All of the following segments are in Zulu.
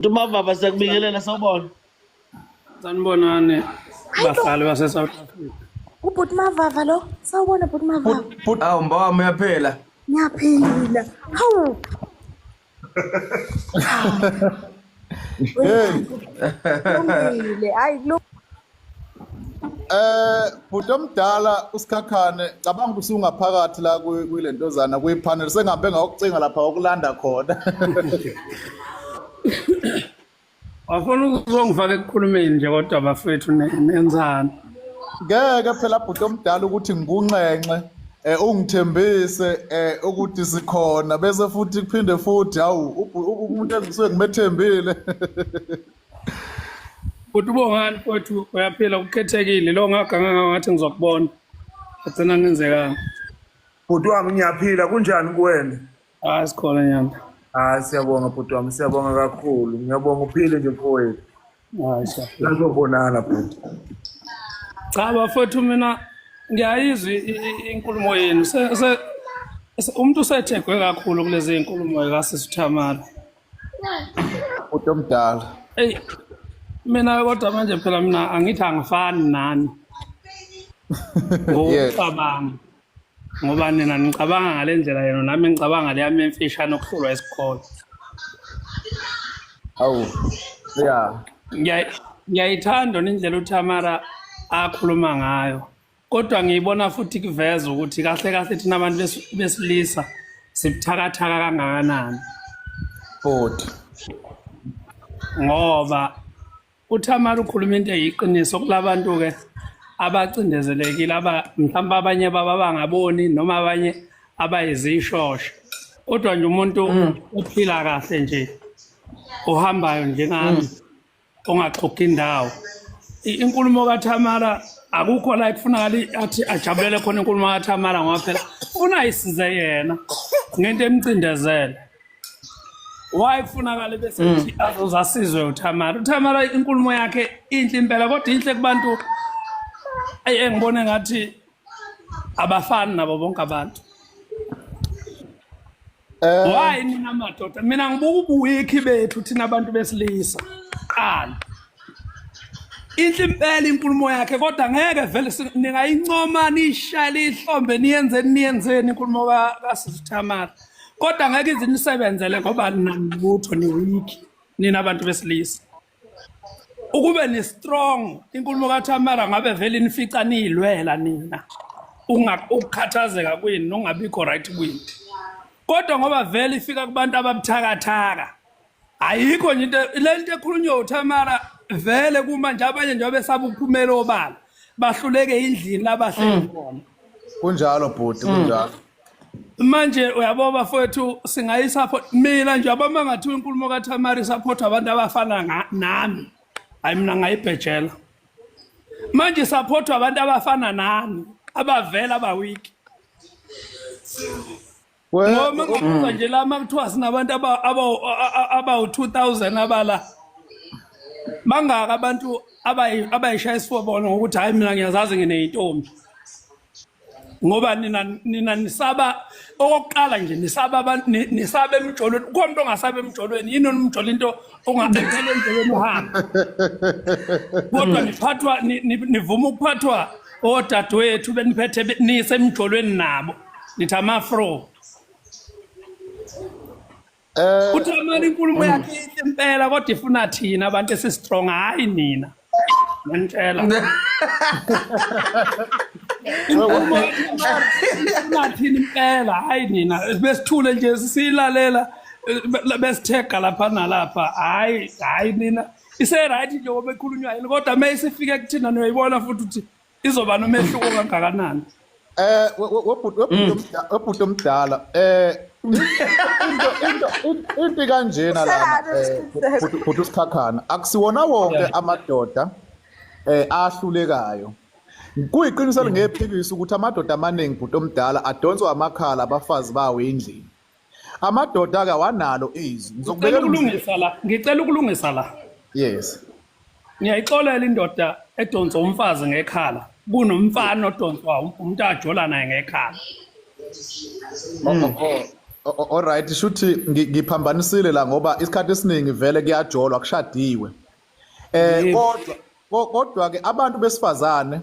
Ntumavava siyakubingelela sawubona. Sanibonani bahlali base South Africa. Ubhuti Mavava lo. Sawubona bhuti Mavava. Awu mbawami uyaphela. Ngiyaphila. Hawu. Hey, Kulungile. Hayi kulungile. Bhuti omdala uSikhakhane, cabanga ukuthi usungaphakathi la kuyilentozana kwi-panel sengihambe ngayokucinga lapha okulanda khona. Wafuna ukuzongifaka ekukhulumeni nje kodwa bafethu nenzani. Ngeke phela bhuti omdala ukuthi ngikunxenxe ungithembise ukuthi sikhona bese futhi kuphinde futhi hawu umuntu engisuke ngimethembile. Bhuti uBongani mfowethu uyaphila kukhethekile lo ngaganga ngathi ngizokubona. Agcina ngenzekanga. Bhuti wami ngiyaphila kunjani kuwena? Hayi sikhona nyanda. Hayi siyabonga bhuti wami siyabonga kakhulu. Ngiyabonga uphile nje mfowethu. Hayi siyaphila. Sizobonana bhuti. Cha bafowethu mina ngiyayizwa inkulumo yenu. Umuntu usethegwe kakhulu kulezi inkulumo kasisi Thamara. Bhuti omdala. Ey mina kodwa manje phela mina angithi angifani nani. Ngokucabanga. Ngoba nina nicabanga ngale ndlela yenu nami ngicabanga leyami emfishane okuhlulwa isikole. Awu. Yeah. Ngiyayithanda indlela uThamara akhuluma ngayo. Kodwa ngiyibona futhi kuveza ukuthi kahle kahle thina abantu besilisa sibuthakathaka kangakanani. Bhuti. Ngoba uThamara ukhuluma into eyiqiniso kulabantu ke abacindezelekile aba mhlawumbe abanye baba bangaboni noma abanye abayizishosha. Kodwa nje umuntu uphila kahle nje ohambayo njengami ongaxoxi indawo. Inkulumo kaThamara akukho la ekufunakala athi ajabulele khona inkulumo kaThamara ngoba phela ufuna isize yena ngento emcindezele. Why kufunakala bese ethi azozasizwe uThamara? uThamara inkulumo yakhe inhle impela kodwa inhle kubantu engibone ngathi abafani nabo bonke abantu. Why nina madoda? Mina ngibuka ubuwiki bethu thina abantu besilisa. Qala. Inhle impela inkulumo yakhe kodwa ngeke vele ningayincoma niyishayele ihlombe niyenzeni niyenzeni inkulumo kaSisi Thamara. Kodwa ngeke ize nisebenzele ngoba ninalutho ni-weak nina abantu besilisa. Ukube ni strong inkulumo kaThamara ngabe vele nifica niyilwela nina. Ukukhathazeka kwenu nongabikho right kwenu. Kodwa ngoba vele ifika kubantu ababuthakathaka. Ayikho nje into le nto ekhulunywa uThamara vele kumanje abanye nje besaba ukuphumela obala. Bahluleke endlini labahleli khona. Kunjalo bhuti kunjalo. Manje uyabo bafowethu singayisupport mina nje abama ngathiwa inkulumo kaThamara isupport abantu abafana nami. Hayi mina ngayibhejela. Manje support abantu abafana nani abavela abawiki. Ngoba mangabuza nje la makuthiwa sinabantu abawu 2000 abala. Bangaka abantu abayishaya isifobona ngokuthi hayi mina ngiyazazi ngineyintombi. Ngoba nina nisaba okokuqala nje nisaba abantu nisaba emjolweni ukhona umuntu ongasaba emjolweni yini umjolo into ongaphela endleleni uhambe kodwa niphathwa nivuma ukuphathwa odadewethu beniphethe nisemjolweni nabo nithi amafro. Uthi amani inkulumo yakhe inhle impela kodwa ifuna thina abantu esi-strong hayi nina. Ngiyantshela. Inkulumo ifuna thina impela hayi nina besithule nje siyilalela besithega lapha nalapha hayi hayi nina ise right nje ngoba ekhulunywa yini kodwa mayisifike kuthina niyoyibona futhi ukuthi izoba nomehluko kangakanani. Webhuti omdala into kanjena lana bhuti uSikhakhane akusiwona wonke amadoda ahlulekayo. Kuyiqiniso elingephikisa ukuthi amadoda amaningi bhuti omdala adonswa amakhala abafazi bawo endlini. Amadoda ke awanalo izwi. Ngizokubekela ukulungisa la. Ngicela ukulungisa la. Yes. Ngiyayixolela indoda edonsa umfazi ngekhala kunomfana odonswa umuntu ajola naye ngekhala. Alright, shuthi ngiphambanisile la ngoba isikhathi esiningi vele kuyajolwa kushadiwe. Kodwa kodwa ke abantu besifazane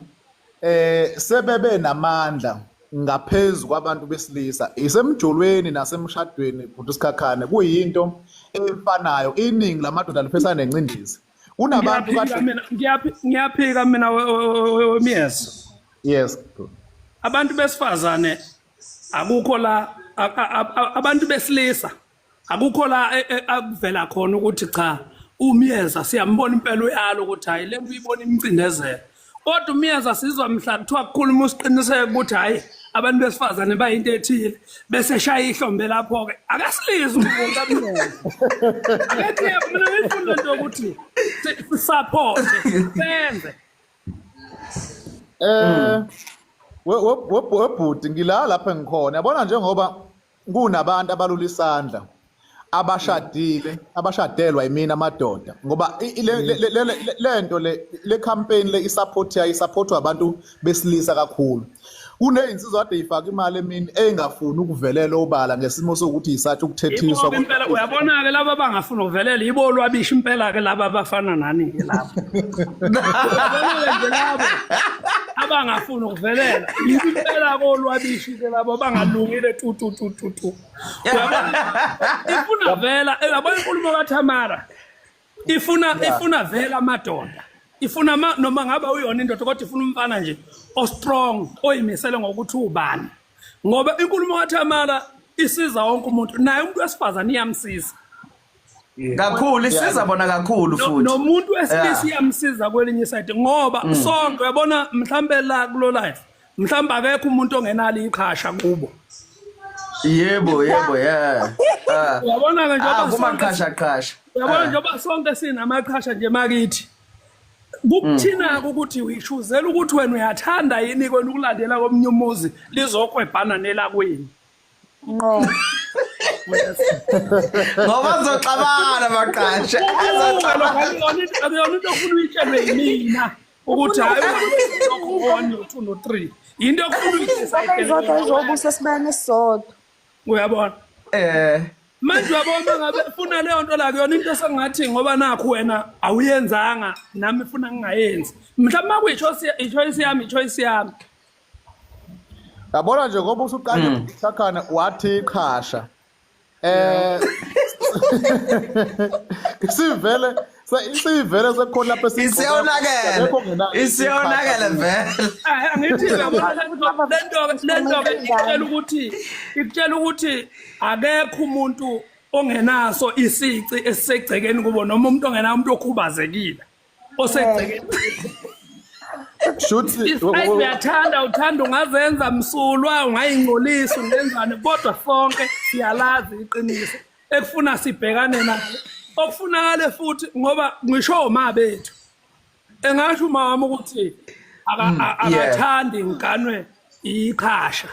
sebebe namandla ngaphezulu kwabantu besilisa isemjolweni nasemshadweni bhuti Sikhakhane, kuyinto efanayo. Iningi lamadoda lifesa nencindezi kunabantu Ngiyaphika kade mina, ngiyaphika mina, Myeza. Yes. Abantu besifazane akukho la abantu besilisa akukho la akuvela khona ukuthi cha, uMyeza siyambona impela uyalo ukuthi hayi, lento uyibona imcindezelo, kodwa uMyeza sizwa mhla kuthiwa kukhuluma usiqiniseke ukuthi hayi, abantu besifazane bayinto ethile, bese shaya ihlombe lapho-ke. Akasilizwe umuntu aMyeza, akethi mina ngifuna lento yokuthi sisupporte, senze. Webhuti, ngila lapha engikhona, yabona, njengoba kunabantu abalula isandla abashadile, abashadelwa yimina amadoda, ngoba lento le campaign le isupport yayo isupportwa abantu besilisa kakhulu. Kunezinsizwa kade ifaka imali emini engafuni ukuvelela obala ngesimo sokuthi isathi ukuthethiswa. Yibo impela, uyabona-ke, laba abangafuni ukuvelela yibo olwabisha impela-ke, laba abafana nani-ke labo. Uyabona-ke nje, labo abangafuni ukuvelela yibo impela kolwabishi-ke, labo abangalungile tu tu tu tu tu. Uyabona, ifuna vela, uyabona, inkulumo kaThamara ifuna vela amadoda, ifuna noma ngabe uyona indoda, kodwa ifuna umfana nje o-strong, oyimisele ngokuthi ubani, ngoba inkulumo kaThamara isiza wonke umuntu, naye umuntu wesifazane iyamsiza. Kakhulu, isiza bona kakhulu futhi. Nomuntu wesilisa iyamsiza kwelinye iside, ngoba sonke, uyabona, mhlambe la kulo life, mhlambe akekho umuntu ongenalo iqhasha kubo. Yebo, yeah. Ah. Uyabona ke, njengoba sonke Kumaqhasha qhasha. Uyabona, njengoba sonke sinamaqhasha nje makithi, kukuthina ukuthi uyichoosela ukuthi wena uyathanda yini kwena ukulandela komunye umuzi lizokwebhana nelakwenu. Ngqo. Ngoba azoxabana maqhasha. Akuyona into ofuna uyitshelwe yimina ukuthi hayi, one, no two, no three, into okufuna Sonke izodwa izobusa esibani esisodwa. Uyabona? Manje uyabona, ngabe funa leyo nto la, kuyona into esengathi ngoba nakhu wena awuyenzanga, nami funa ngingayenzi. Mhlawumbe makuyi-choice, i-choice yami, i-choice yami. Yabona nje, ngoba usuqale Sakhana wathi iqhasha, sivele sekukhona lapha. Isiyonakele. Isiyonakele vele. Angithi uyabona, lento ke ikutshela ukuthi akekho umuntu ongenaso isici esisegcekeni kubo, noma umuntu ongenayo, umuntu okhubazekile osegcekeni. Shuthi Isayidi uyathanda, uthanda, ungazenza msulwa, ungayingcolisa, ungenzani, kodwa sonke siyalazi iqiniso ekufuna sibhekane nalo, okufunakale futhi, ngoba ngisho oma bethu engasho uma wami ukuthi akathandi ngiganwe iqhasha,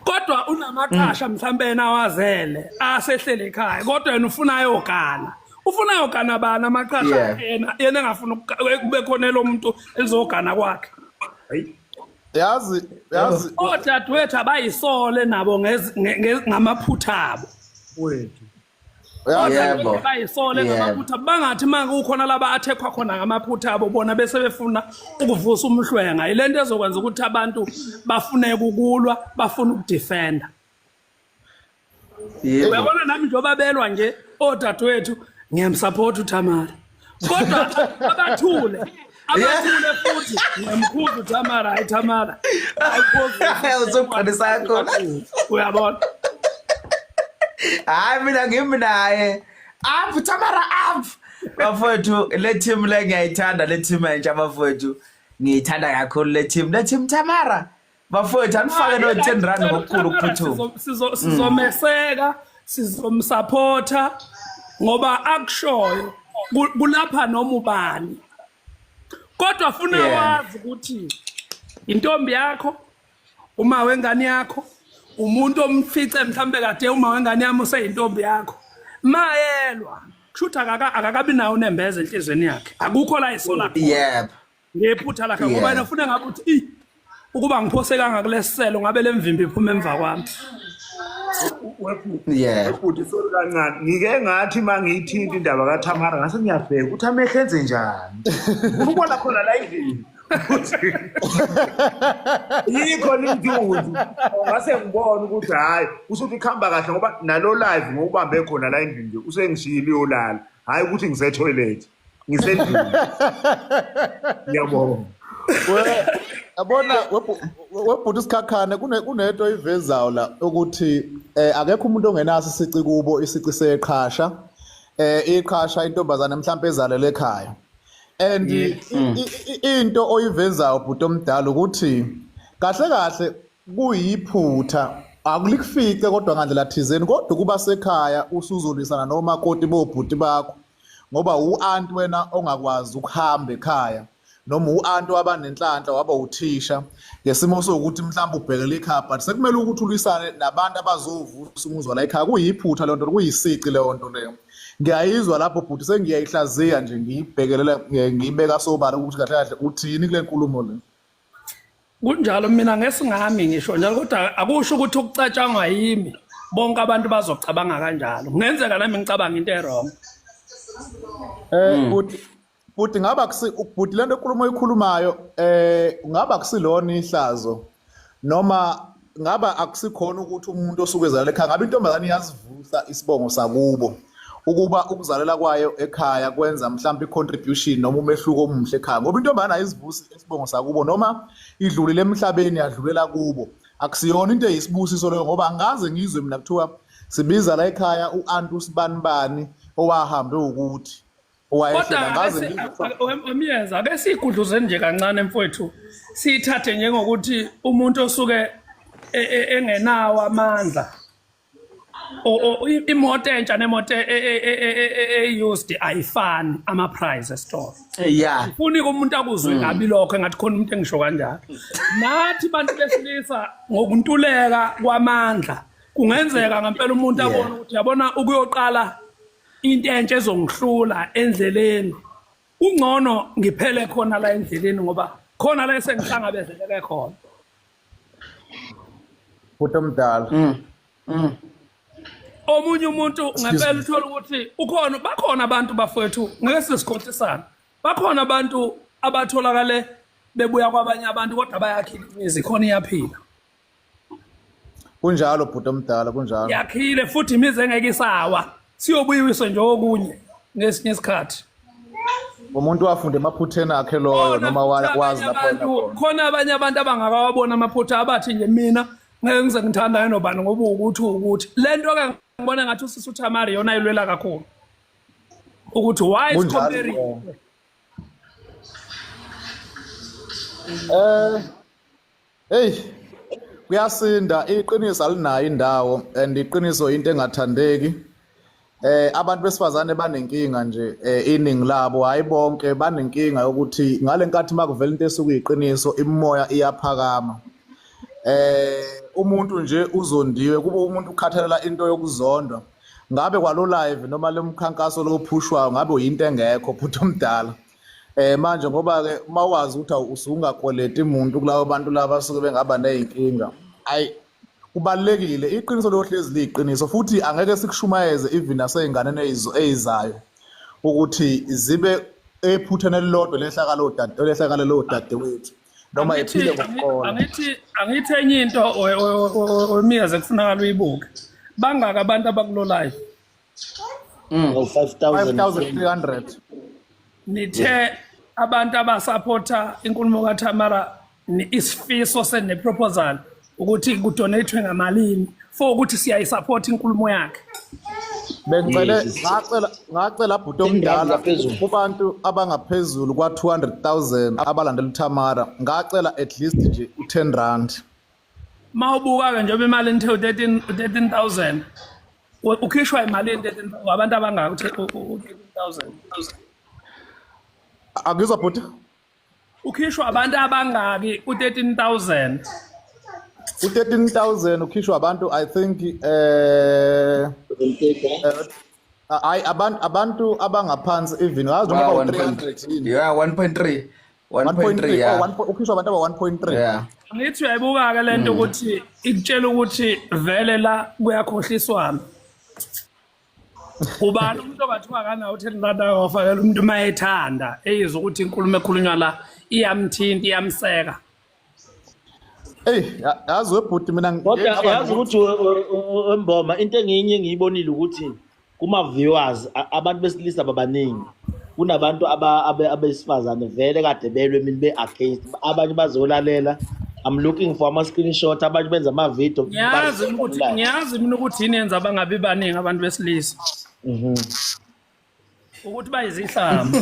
kodwa unamaqhasha mhlambe yena awazele asehlele ekhaya, kodwa yena ufuna ayogana, ufuna ayogana bani amaqhasha? Yena engafuni kube khona lo muntu elizogana kwakhe. Yazi, yazi. Odadewethu abayisole nabo ngamaphutha abo. Wethu. Yazi. Bayisole ngamaphutha, bangathi uma kukhona laba athekhwa khona ngamaphutha abo, bona bese befuna ukuvusa umhlwenga. Yile nto ezokwenza ukuthi abantu bafune ukulwa, bafune ukudefenda. Uyabona, nami njengoba belwa nje odadewethu, ngiyamsupport uThamara, kodwa abathule, abathule futhi ngiyamkhuza uThamara. Hayi Thamara, ayiphozi. Uzoqinisa kakhulu. Uyabona? Hayi, mina ngimi naye. Up Tamara, up. Bafowethu, le team le ngiyayithanda, le team entsha bafowethu. Ngiyithanda kakhulu le team. Le team Tamara. Bafowethu, anifake no 10 rand ngokukhulu ukuphuthuma. Sizomeseka, sizomsupporta, ngoba akushoyo kulapha noma ubani, kodwa funa wazi ukuthi intombi yakho, uma wengane yakho, umuntu omfice mhlambe kade uma wengane yami useyintombi yakho, mayelwa kushuthi akakabi nawo unembeza enhlizweni yakhe, akukho la isola khona ngephutha lakhe, ngoba yena ufuna ngabe uthi i ukuba ngiphosekanga kulesiselo, ngabe lemvimbi iphuma emva kwami. Yeah. Webhuti, sorry kancane. Ngike ngathi mangiyithinta indaba kaThamara ngase ngiyabheka ukuthi amehlo enze njani. Ngifuna ukubona khona la endlini. Ukuthi yikho limthunzi. Ngase ngibona ukuthi hhayi usuthi kuhamba kahle ngoba nalo live ngokubambe khona la endlini nje usengishiyile uyolala. Hhayi ukuthi ngise-toilet. Ngisendlini. Ngiyabonga. Yabona webhuti Sikhakhane, kunento oyivezayo la ukuthi akekho umuntu ongenaso isici kubo, isici seqhasha, iqhasha intombazane mhlawumbe ezalele ekhaya, and into oyivezayo, bhuti omdala, ukuthi kahle kahle kuyiphutha akulikufice, kodwa ngandlela thizeni, kodwa kuba sekhaya usuzolwisana nomakoti bobhuti bakho ngoba u-anti wena ongakwazi ukuhamba ekhaya, noma u-anti wabanenhlanhla waba uthisha ngesimo sokuthi mhlawumbe ubhekele ikhaya, but sekumele ukuthi ulwisane nabantu abazovusa umuzwa la ekhaya. Kuyiphutha leyo nto, kuyisici leyo nto leyo. Ngiyayizwa lapho, bhuti, sengiyayihlaziya nje, ngiyibhekelela, ngiyibeka sobala ukuthi kahle kahle uthini kule nkulumo le. Kunjalo, mina ngesingami ngisho njalo, kodwa akusho ukuthi ukucatshangwa yimi bonke abantu bazocabanga kanjalo. Kungenzeka nami ngicabanga into e-wrong. Bhuti, ngaba kusi, bhuti, lento enkulumo oyikhulumayo, ngaba kusilona ihlazo, noma ngaba akusikhona ukuthi umuntu osuke ezalela ekhaya, ngabe intombazane iyazivusa isibongo sakubo, ukuba ukuzalela kwayo ekhaya kwenza mhlawumbe i-contribution noma umehluko omuhle ekhaya, ngoba intombazane ayizivusi isibongo sakubo noma idlulile emhlabeni, yadlulela kubo, akusiyona into eyisibusiso leyo, ngoba angaze ngizwe mina kuthiwa sibiza la ekhaya u-anti usibanibani owahambe ukuthi Kodwa owayehlela, ngaze ngizwe. Emyeza, ake siyigudluzeni nje kancane, mfowethu, siyithathe njengokuthi umuntu osuke engenawo amandla, imoto entsha nemoto e-used ayifani ama-price esitolo. Ufuni umuntu akuzwe kabi lokho, engathi khona umuntu engisho kanjalo. Nathi bantu besilisa, ngokuntuleka kwamandla, kungenzeka ngempela umuntu abone ukuthi, yabona, ukuyoqala into entsha ezongihlula endleleni, kungcono ngiphele khona la endleleni, ngoba khona la esengihlangabezeleke khona. Bhuti omdala. Omunye umuntu ngempela uthola ukuthi ukhona, bakhona abantu, bafowethu, ngeke sisikhohlisane, bakhona abantu abatholakale bebuya kwabanye abantu, kodwa bayakhile imizi khona, iyaphila. Kunjalo, bhuti omdala, kunjalo. Yakhile futhi imizi engeke isawa, siyobuyiwiswe nje okunye ngesinye isikhathi. Umuntu wafunda emaphutheni akhe loyo, Khona noma futhi wazi abanye lapho abantu khona. Khona abanye abantu abangakawabona amaphutha, abathi nje, "Mina ngeke ngize ngithandane nobani ngoba ukuthi le nto ke." Ngibona ngathi usisi uThamari yona ayilwela kakhulu ukuthi why is Kunjalo. comparing. Hey, kuyasinda, iqiniso alinayo indawo and iqiniso into engathandeki. Abantu besifazane banenkinga nje, iningi labo, hayi bonke, banenkinga yokuthi ngale nkathi makuvela into esuke iqiniso, imimoya iyaphakama. Umuntu nje uzondiwe, kube umuntu ukhathalela into yokuzondwa. Ngabe kwalo live noma lemkhankaso lophushwayo ngabe uyinto engekho, bhuti omdala. Manje ngoba ke mawazi ukuthi usungakweleti umuntu kulabo bantu laba basuke bengaba nezinkinga. Ayi, kubalekile, iqiniso lohlezi liyiqiniso, futhi angeke sikushumayeze even naseyinganeni eyizayo ukuthi zibe ephutheni elilodwa lehlakalo dade lehlakalo lodadewethu noma ephile ngokuqola. Angithi enye into oyimiyeze kufunakala uyibuke, bangaka abantu abakulo live? Oh, 5000. 5300. Nithe abantu abasupporta inkulumo kaThamara, isifiso sene-proposal ukuthi kudonatwe ngamalini for ukuthi siyayisupport inkulumo yakhe? Bengicele ngacela, bhuti omdala, Ngaphezulu. kubantu abangaphezulu kwa 200,000 abalandela uThamara, ngacela at least nje u10 rand. Mawubuka-ke njengoba imali nithe u-13 13,000, ukhishwa imalini 13 abantu abangaka u-13,000? Akuzwa, bhuti. Ukhishwa abantu abangaki u-13,000? U-13,000 ukhishwa abantu, I think, hayi, abantu abangaphansi even ngazi noma Wow, u-300 yini. Yeah, 1.3. 1.3 yeah. Oh, ukhishwa abantu aba 1.3. Yeah. Ngithi uyayibuka ke lento ukuthi ikutshela ukuthi vele la kuyakhohliswana. Ubani umuntu ongathiwa akanawo u-10 rand akawafakela umuntu uma ethanda eyizwa ukuthi inkulumo ekhulunywa la iyamthinta iyamseka. Ey, yazi webhuti mina Kodwa yazi ukuthi Mboma into enginye engiyibonile ukuthi kuma viewers abantu besilisa babaningi kunabantu abesifazane vele kade belwe mina be against abanye bazolalela. I'm looking for ama screenshot, abanye benza ama video. Ngiyazi mina ukuthi yini yenza bangabi baningi abantu besilisa. Ukuthi bayizihlamba.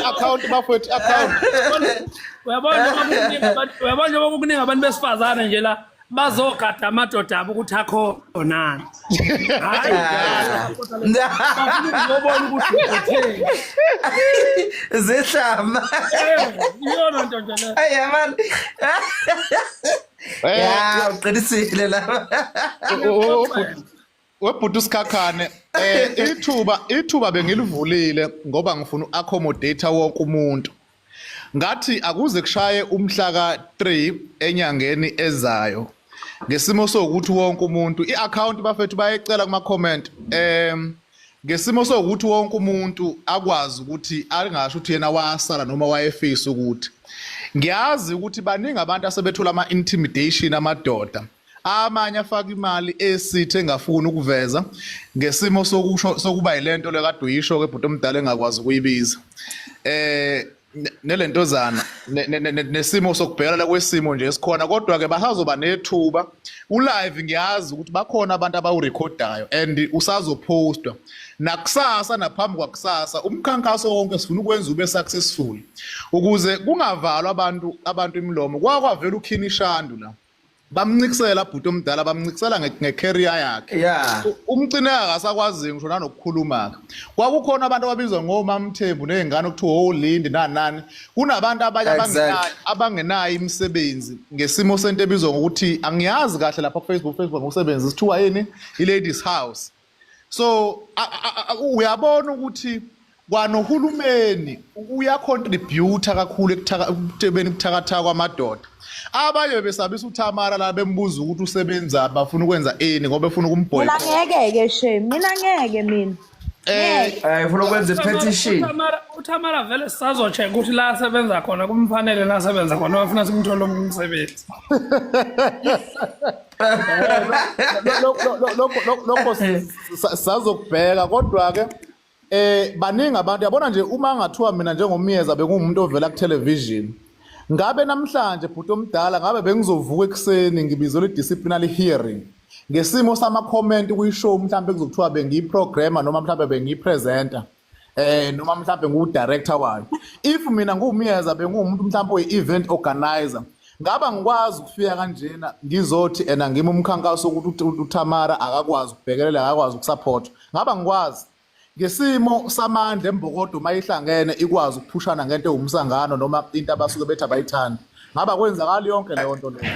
Account bafowethu, account. Uyabona njengoba kukuningi abantu besifazane nje la bazogada amadoda abo ukuthi akhonani. Hayi, bafuna ukubona ukuthi utheni. Zihlamba. Iyona nto nje le. Hey man. Ya, uqinisile lapha. Webhuti uSikhakhane, ithuba bengilivulile ngoba ngifuna uaccommodate wonke umuntu. Ngathi akuze kushaye umhla ka3 enyangeni ezayo. Ngesimo sokuthi wonke umuntu iaccount bafethu bayecela kuma comment, ngesimo sokuthi wonke umuntu akwazi ukuthi angasho ukuthi yena wasala noma wayefisa ukuthi. Ngiyazi ukuthi baningi abantu asebethola ama intimidation amadoda. Amanye afaka imali esithe engafuni ukuveza ngesimo sokusho sokuba yilento lekade uyisho ke bhuti omdala engakwazi ukuyibiza. Nelentozana nesimo sokubhekela kwesimo nje esikhona, kodwa ke basazoba nethuba ulive. Ngiyazi ukuthi bakhona abantu abawurekhodayo and usazopostwa nakusasa naphambi kwakusasa. Umkhankaso wonke sifuna ukwenza ube successful ukuze kungavalwa abantu imilomo. Kwakwavela uKhini Shandu la, bamncikisela bhuti omdala, bamncikisela ngecareer yakhe. Umcineka akasakwazi ngisho nanokukhuluma ke. Kwakukhona abantu ababizwa ngoMamthembu nezingane okuthiwa oLindi nani. Kunabantu abanye abangenayo imisebenzi ngesimo sento ebizwa ngokuthi angiyazi kahle lapha ku Facebook ngokusebenza sithiwa yini, i-ladies house. So uyabona ukuthi kwanohulumeni uyacontribute kakhulu ekuthebeni kuthakathaka kwamadoda. Abanye besabisa uThamara la bembuza ukuthi usebenza bafuna ukwenza ini ngoba befuna ukumboycott. Mina ngeke ke shame, mina ngeke mina. Ufuna ukwenza i-petition. uThamara vele sisazocheck ukuthi la asebenza khona kumfanele la asebenza khona bafuna simthole umsebenzi. Lokho sazokubheka kodwa ke baningi abantu yabona nje uma ngathiwa mina njengomyeza bengumuntu ovela ku television ngabe namhlanje bhuti omdala ngabe bengizovuka ekuseni ngibizelwe disciplinary hearing ngesimo sama comment kuyishow mhlambe kuzokuthiwa bengiyiprogrammer noma mhlambe bengiyipresenter noma mhlambe ngu-director wayo. If mina nguwumyeza benguwumuntu mhlambe oyi-event organizer ngaba ngikwazi ukufika kanjena ngizothi ena ngimi umkhankaso ukuthi uThamara akakwazi ukubhekelela akakwazi ukusupport, ngaba ngikwazi ngesimo samandla embokodo mayihlangene ikwazi ukuphushana ngento ewumsangano noma into abasuke bethi abayithanda, ngaba kwenzakala yonke leyo nto leyo.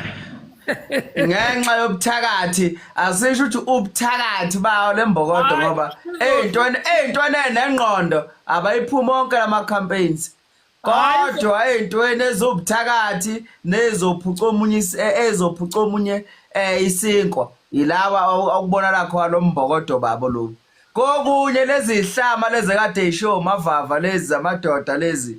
Ngenxa yobuthakathi, asisho ukuthi ubuthakathi bawo lembokodo ngoba eyintweni enengqondo abayiphuma onke lama campaigns. Kodwa eyintweni ezobuthakathi nezophuca omunye ezophuca omunye isinkwa yilawa okubonakala khona lombokodo babo lo. Kokunye lezi hlama lezi kade isho mavava lezi zamadoda lezi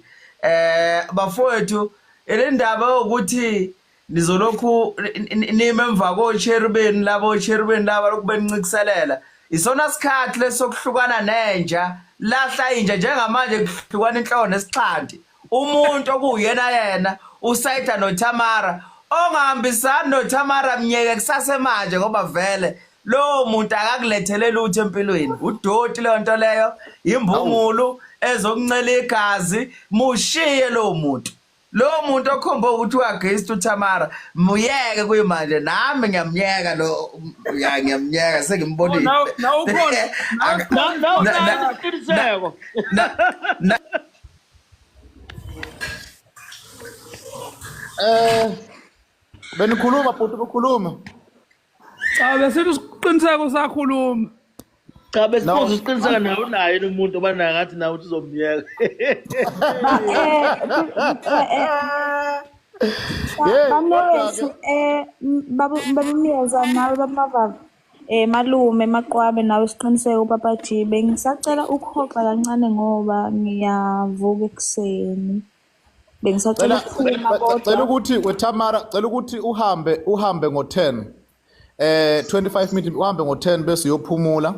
bafowethu ilindaba ukuthi nizolokhu nime emva kocherubeni labo cherubeni laba lokhu benincikiselela. Isona sikhathi lesokuhlukana nenja, lahla inja njengamanje kuhlukana inhloko nesixhanti. Umuntu okuyena yena usayida noThamara, ongahambisani noThamara mnyeke kusase manje ngoba vele lowo muntu akakulethele lutho empilweni. Udoti leyo nto leyo, imbungulu ezokuncela igazi, mushiye lowo muntu. Lo muntu okhomba ukuthi uagainst uThamara muyeke kuyimanje, nami ngiyamnyeka lo, ya ngiyamnyeka sengimbonile. Na ukhona na Benikhuluma bhuti, ukhuluma. Cha besithi usiqiniseko usakhuluma. Cha besibuza No. usiqiniseka nawe unaye yini umuntu oba naye ngathi nawe uthi uzomyeka. Ba eh eh eh Hey, Banethu kodwa-ke babu Myeza nawe babamavava malume Maqwabe nawe Siqiniseko Papa G, bengisacela ukuhoxa kancane ngoba ngiyavuka ekuseni. Bengisacela cela ukuphuma cela kodwa ukuthi weTamara, cela ukuthi uhambe ngo-10, 25 minutes, uhambe ngo-10 bese uyophumula.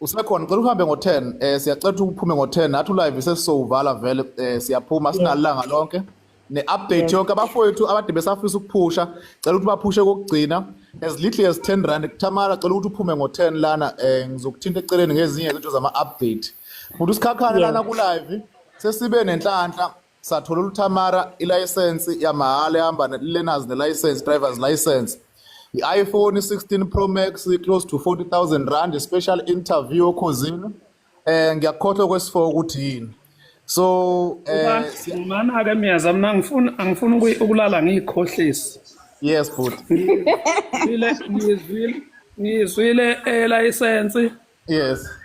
Usekhona, cela uhambe ngo-10. Siyacela ukuthi uphume ngo-10, nathi ulive sesizovala vele, siyaphuma sinalanga lonke ne-update yonke. Abafowethu abade besafisa ukuphusha, cela ukuthi baphushe kokugcina as little as 10 rand. Tamara, cela ukuthi uphume ngo-10 lana, ngizokuthinta eceleni ngezinye izinto zama-update. Futhi uSikhakhane lana ku-live sesibe nenhlanhla, sathola uTamara ilayisensi yamahhala ehamba ne-learners ne-license, driver's license, i-iPhone 16 Pro Max close to 40,000 rand, special interview oKhozini. Ngiyakhohlwa kwesi-4 ukuthi yini, so Mana-ke Myeza, mina ngifuna angifuni ukulala ngiyikhohlisa. Yes bhuti. Ngizwile elayisensi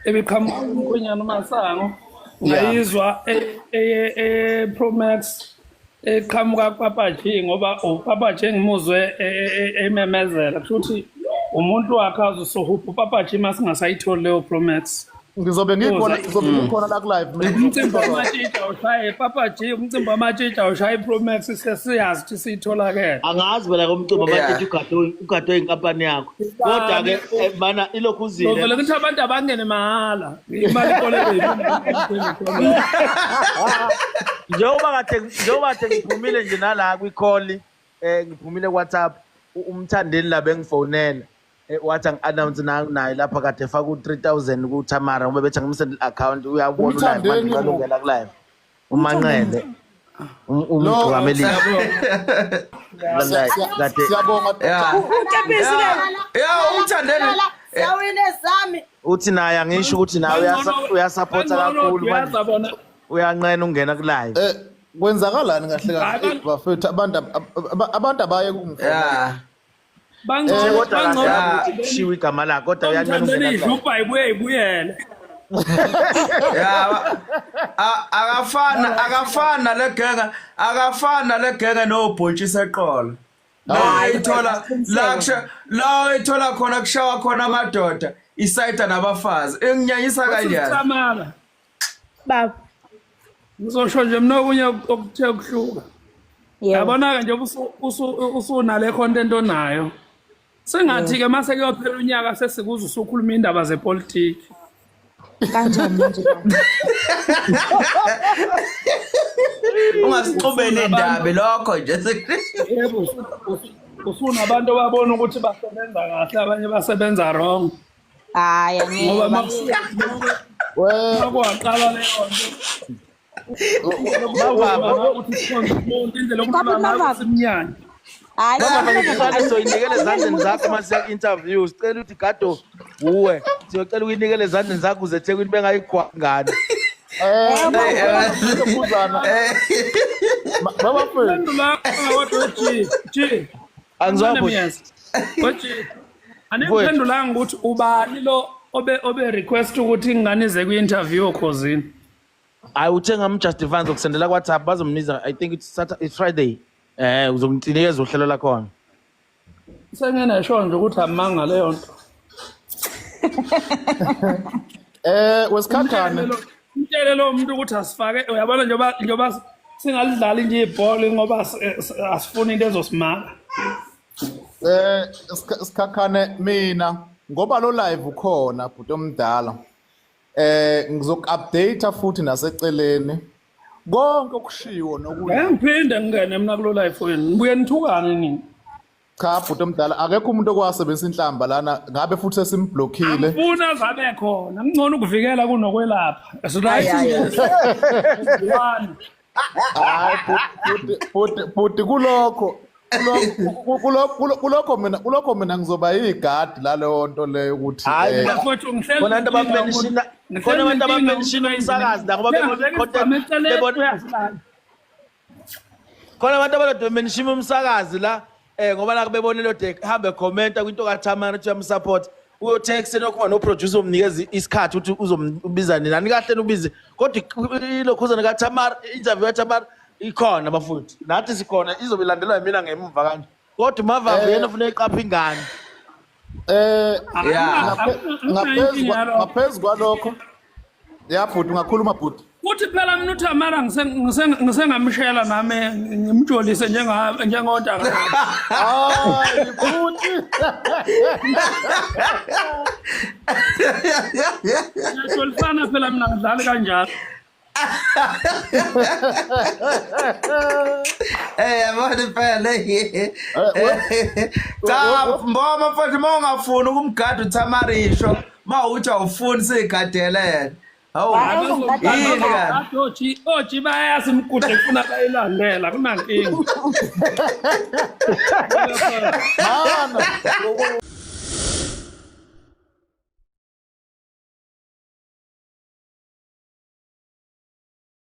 ebiqhamuka umkhwenyana uMasango. Ngayizwa e Pro Max eqhamuka kuPapa G, ngoba uPapa G ngimuzwe ememezela, kusho ukuthi umuntu wakhe azosohupha uPapa G masingasayitholi leyo Pro Max. Ngizobe ngikhona, ngizobe ngikhona la ku-live mina. Umcimbi wamatshitsha ushaye Papa G, umcimbi wamatshitsha ushaye i-Pro Max, sesiyazi ukuthi siyitholakele. Angazi phela komcimbi amatshitshi ugadwe inkampani yakho. Kodwa ke mana ilokhu uzile. Vele kuthi abantu abangene mahhala. Imali ikoleke. Njengoba kade ngiphumile nje nala kwi-call, ngiphumile ku-WhatsApp, uMthandeni la bengifonela, wathi angi-announce naye lapha kade efaka u-3000 kuTamara ngoba bethi angimsend i-account, uyabona ulive manje. UMthandeni Ngicela ungena ku-live uManqele umgqwamelile kade. Siyabonga. Utshepisi ke. Ya, uMthandeni. Sawine sami. Uthi naye angisho ukuthi naye uyasapotha kakhulu manje, Uyazabona. uyanqena ungena ku-live. Kwenzakalani kahle kahle? Hayi, bafethu, abantu abantu abaye kungifonela. Bangcono Kodwa kahle bangcono ukuthi kushiwo igama lakhe, kodwa uyanqena uMthandeni ungena ku-live. idlubha ibuye ibuyele. Ya, akafana le genge, akafana le genge nobhontshisi eqolo. La ithola la la ithola khona kushawa khona amadoda isayida nabafazi, enginyanyisa kanjani. Tamara, Baba. ngizosho nje mina okunye okuthe kuhluka. Yabona-ke nje usunale content onayo. Sengathi-ke mase kuyophela unyaka sesikuze usukhuluma indaba zepolitiki. Kanjani manje baba? Ungasixubeli indaba lokho nje. Yebo, usunabantu ababona ukuthi basebenza kahle, abanye basebenza wrong. Hayi, angeke. Ngoba We makuwaqala leyo nto Mavava. ukuthi sikhonze umuntu indlela Baba, okhuluma ngayo Mavava. simnyanya. Hayi, Mama, ngifane soyinikele ezandleni zakho uma siya ku-interview. Sicela ukuthi gado uwe, siyocela ukuyinikele ezandleni zakho uze eThekwini bengayigwangani. Lokhuzana baba fethu. Phendulanga kodwa G G. Angizwa bhuti. Oji. Aniphendulanga ukuthi ubani lo obe request ukuthi ingane ize kwi-interview oKhozini. Hayi, uthe ngamjustify, ngizokusendela ku-WhatsApp, bazomniza. I think it's Saturday, it's Friday. Uzonginikeza uhlelo lakhona. Sengenesho nje ukuthi amanga leyo nto. Wesikhakhane. Mtshele lo muntu ukuthi asifake, uyabona, njengoba singalidlali nje ibhola ngoba asifuni into ezosimaka. Sikhakhane, mina ngoba lo live ukhona bhuti omdala. Ngizoku-update futhi naseceleni. Konke okushiwo nokuthi Ngeke ngiphinde ngingene mina kulo live wenu. Ngibuye nithukane nini. Cha bhuti omdala, akekho umuntu okwasebenzisa inhlamba lana, ngabe futhi sesimblockile. Angifuni azabe khona. Ngcono ukuvikela kunokwelapha. It's right. One. Hayi bhuti, bhuti, bhuti, kulokho mina ngizoba yigadi laleyo nto leyo ukuthi Hayi, Mfowethu, ngihleli Khona abantu abamenshina, khona abantu abamenshina umsakazi la ngoba bebona i-content, bebona khona abantu abalode bemenshima umsakazi la, ngoba la bebone lo de hambe commenta kwinto kaThamara uthi uyamsupport. Uyotext nokuba no producer umnikeza isikhathi ukuthi uzombiza nini. Ani kahle ubize. Kodwa ilokhuzana kaTamara, interview kaTamara ikhona bafowethu. Nathi sikhona izobe ilandelwa yimina ngemuva kanje. Kodwa uMavavu yena ufuna eqapha ingane. Yeah. Ngaphezu kwalokho ya bhuti, ungakhuluma bhuti. Kuthi phela mina uThamara ngisengamshela nami ngimjolise njengontanga. Hayi bhuti. Ngiyajolisana phela mina ngidlali kanjalo. Eh yabona impela. Cha Mboma mfowethu, uma ungafuni ukumgada uThamarisho, uma uthi awufuni siyigadele yena. Hawu. Yini kanti? Oji oji bayazi imigudu efuna bayilandela kunankinga. Mana.